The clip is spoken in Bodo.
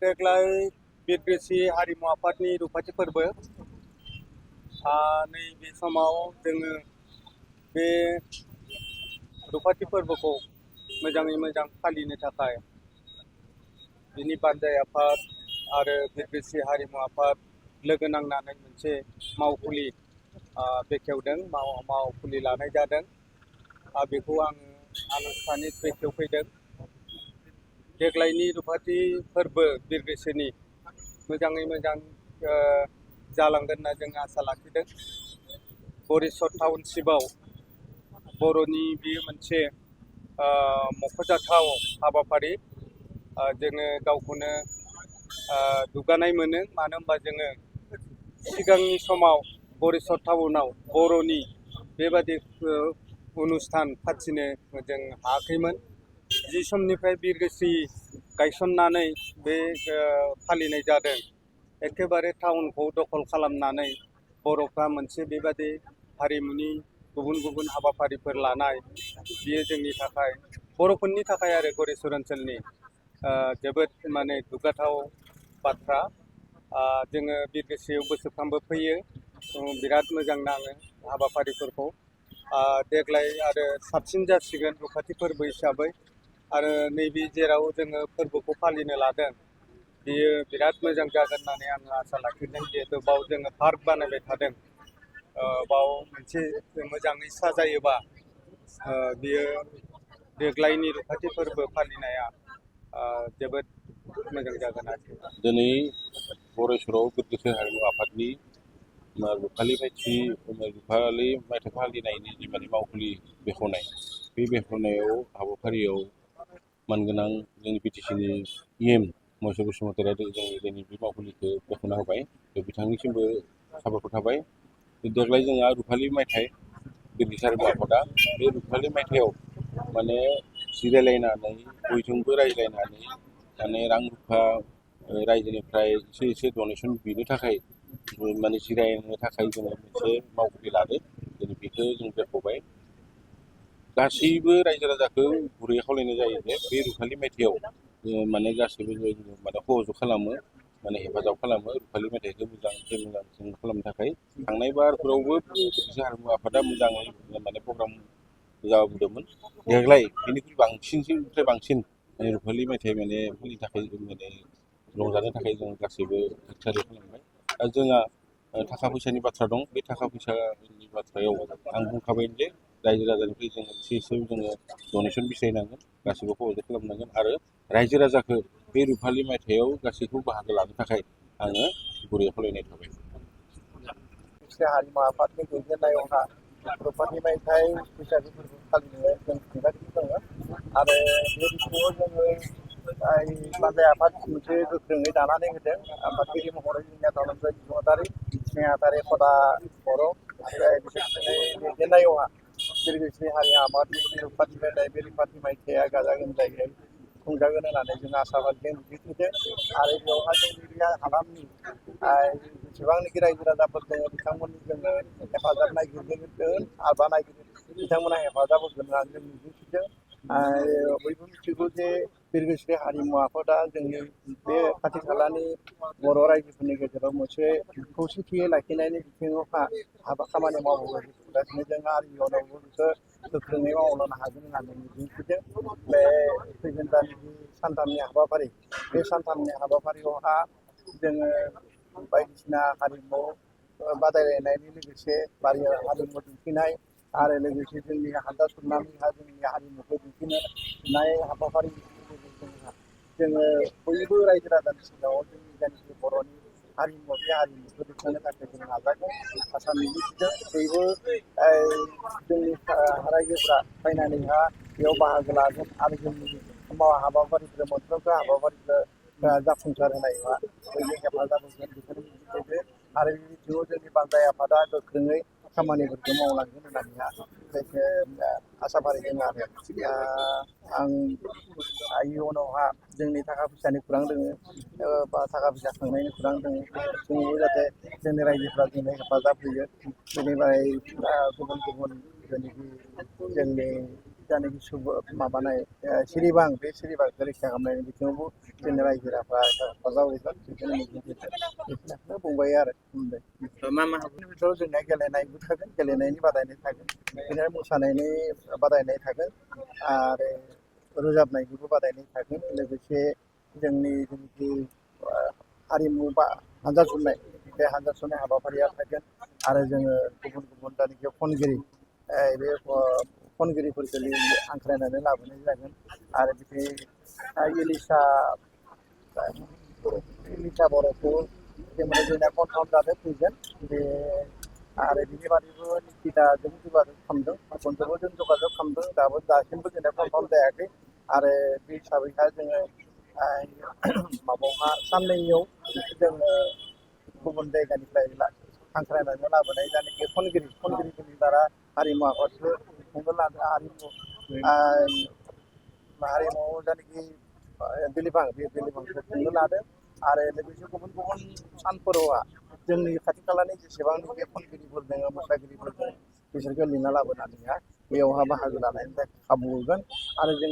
देग्लाय बिरगोस्रि हारिमु आफादनि रुफाथि फोरबो नैबे समाव जोङो बे रुफाथि फोरबोखौ मोजाङै मोजां फालिनो थाखाय बिनि बानजाय आफाद आरो बिरगोस्रि हारिमु आफाद लोगो नांनानै मोनसे मावखुलि बेखेवदों मावखुलि लानाय जादों बेखौ आङो आनुষ্ঠাनिक बेखेवफैदों। देग्लायनि रुफाथि फोरबो बिरगोस्रिनि मोजाङै मोजां जालांगोन होनना जों आसा लाखिदों। गरिस्वर टाउनशिपआव बर'नि बेयो मोनसे मख'जाथाव हाबाफारि। जोङो गावखौनो दुगानाय मोनो, मानो होनबा जोङो सिगांनि समाव गरिस्वर टाउनाव बर'नि बेबादि अनुस्थान फाथिनो जों हायाखैमोन। जि समनिफ्राय बिरगोस्रि गायसननानै बे फालिनाय जादों, एखेबारे टाउनखौ दखल खालामनानै बर'फ्रा मोनसे बेबादि हारिमुनि गुबुन गुबुन हाबाफारिफोर लानाय, बियो जोंनि थाखाय बर'फोरनि थाखाय आरो गरिस्वर ओनसोलनि जोबोद माने दुगाथाव बाथ्रा। जोङो बिरगोस्रियाव बोसोरफ्रामबो फैयो, बिराद मोजां नाङो हाबाफारिफोरखौ। देग्लाय आरो साबसिन जासिगोन रुफाथि फोरबो हिसाबै। आरो नैबे जेराव जोङो फोरबोखौ फालिनो लादों, बियो बिराद मोजां जागोन होननानै आङो आसा लाखिदों। जिहेतु बाव जोङो पार्क बानायबाय थादों, बाव मोनसे मोजाङै साजायोबा बियो देग्लायनि रुफाथि फोरबो फालिनाया जोबोद मोजां जागोन आरो। दिनै गरेस्वराव बिरगोस्रि हारिमु आफादनि रुफालि मायथाइ फालिनायनि जि माने मावखुलि बेखेवनाय, बे बेखेवनायाव हाबाफारियाव मानगोनां जोंनि बिटिसिनि EM महेस्वर बसुमतारिया जोंनि बे मावखुलिखौ बेखेवना होबाय। बिथांनिसिमबो साबायखर थाबाय। देग्लाय जोंहा रुफालि मायथाइ बिरगोस्रि हारिमु आफादा बे रुफालि मायथाइयाव माने जिरायलायनानै बयजोंबो रायज्लायनानै माने रां रुफा रायजोनिफ्राय एसे डनेसन बिनो थाखाय माने जिरायनो थाखाय जोङो मोनसे मावखुलि लादों। दिनै बेखौ जों बेखेवबाय। गासैबो रायजो राजाखौ गुरैयै खावलायनाय जायो जे बे रुफालि मायथाइयाव माने गासैबो माने सहयोग खालामो, माने हेफाजाब खालामो रुफालि मेथाइखौ मोजां खालामनो थाखाय। थांनाय बारफोरावबो बिरगोस्रि हारिमु आफादा मोजाङै माने प्रग्राम जाबोदोंमोन। देग्लाय बेनिख्रुइ बांसिननिफ्राय बांसिन रुफालि मेथाइ माने फालिनो थाखाय माने रंजानो थाखाय जों गासैबो थियारि खालामबाय। दा जोंहा थाखा फैसानि बाथ्रा दं। बे थाखा फैसानि बाथ्रायाव आं बुंखाबाय जे रायजो राजानिफ्राय जोङो एसे जोङो डनेसन बिसायनांगोन, गासैबो सहयोग खालामनांगोन आरो रायजो राजाखौ बे रुफालि मायथाइयाव गासैखौबो बाहागो लानो थाखाय आङो गुरै खावलायनाय थाबाय। हारिमु आफादनि दैदेननायावहा रुफाथि मायथाइ बैसागु फोरबो फालिनो जों खुंगासिनो दङ आरो बे बिथिङाव जोङो बानजाय आफाद मोनसे गोख्रोङै दानानै होदों। आफादगिरि महरै जोंनिया धनन्जय बसुमतारि, नेहाथारि खदा बर', बिसोरनि दैदेननायावहा बिरगोस्रि हारिमु आफादनि रुफाथि मायथाइ, बे रुफाथि मायथाइया गाजा गोमजायै खुंजागोन होननानै जों आसाबादिजों मिजिंथिदों। आरो बेवहाय जोंनि बे हालामनि जेसेबांनाखि रायजो राजाफोर दङ, बिथांमोननि जोङो हेफाजाब नागिरगोन आरो बिथांमोना हेफाजाब होगोन होननानै जों मिजिंथिदों। बयबो मिथिगौ जे बिरगोस्रि हारिमु आफादा जोंनि बे खाथि खालानि बर' रायजोफोरनि गेजेराव मोनसे खौसेथियै लाखिनायनि बिथिङाव खामानि मावबोगासिनो दङ आरो इयुनावबो बेखौ गोख्रोङै मावलांनो हागोन होननानै मिजिंथिदों। बे फैगोन दाननि सानथामनि हाबाफारि, बे सानथामनि हाबाफारियावहा जोङो बायदिसिना हारिमु बादायलायनायनि लोगोसे हारिमु दिन्थिनाय आरो लोगोसे जोंनि हानजा सुरनानै जोंनि हारिमुखौ दिन्थिनाय हाबाफारिनि गेजेरजों जोङो बयबो रायजो राजानि सिगाङाव जोंनि जायनाखि बर'नि हारिमु, बे हारिमुखौ दिन्थिनो थाखाय जों नाजागोन आसा मिजिंथिदों। बयबो जोंनि रायजोफ्रा फैनानैहा बेयाव बाहागो लागोन आरो जोंनि हाबाफारिखौ मोनफ्रोमबो हाबाफारिखौ जाफुंसार होनायाव बयबो हेफाजाब होगोन बेखौनो मिजिंथिदों। आरो बे बिथिङाव जोंनि बानजाय आफादा गोख्रोङै खामानिफोरखौ मावलांगोन होननानै आसा फारिदों आरो आं इयुनावहा जोंनि थाखा फैसानि खौरां दोङो बा थाखा फैसा खांनायनि खौरां दोङो। बे बिथिङावबो जाहाथे जोंनि रायजोफ्रा जोंनो हेफाजाब होयो। बेनिफ्राय गुबुन गुबुन जेनोखि जोंनि जायनाखि माबानाय सिरिबां बे सिरिबांखौ रैखा खालामनायनि बिथिङावबो जोंनि रायजो राजाफ्रा हेफाजाब होगोन बेखौनो बेखिनिखौनो बुंबाय आरो मा मा बिथोराव जोंनिया गेलेनायबो थागोन गेलेनायनि बादायनाय थागोन बिदिनो मोसानायनि बादायनाय थागोन आरो रोजाबनायनिबो बादायनाय थागोन लोगोसे जोंनि जेनाखि हारिमु बा हानजा सुरनाय बे हानजा सुरनाय हाबाफारिया थागोन आरो जोङो गुबुन गुबुन जायनाखि खनगिरि बे खनगिरिफोरखौ हांख्रायनानै लाबोनाय जागोन आरो बिदि इलिसा बर'खौ जोङो जोंना कनफार्म जानो फैगोन बे आरो बिनि बादैबो निकिताजों जगाजग खालामदों गुबुनजोंबो जों जगाजग खालामदों दासिमबो जोंना कनफार्म जायाखै आरो बे हिसाबैहाय जोङो माबायावहा साननैयाव जोङो गुबुन जायगानिफ्राय हांख्रायनानै लाबोनाय जायनाखि खनगिरिफोरनि द्वारा हारिमु आफादखौ खुंनो लादों हारिमुआव जायनाखि बिलिफां बे बिलिफांखौ खुंनो लादों आरो लोगोसे गुबुन गुबुन सानफोरावहा जोंनि खाथि खालानि जेसेबांनाखि खनगिरिफोर दङ मोसागिरिफोर दङ बिसोरखौ लिंना लाबोनानैहा बेयावहा बाहागो लानायनि खाबु होगोन आरो जों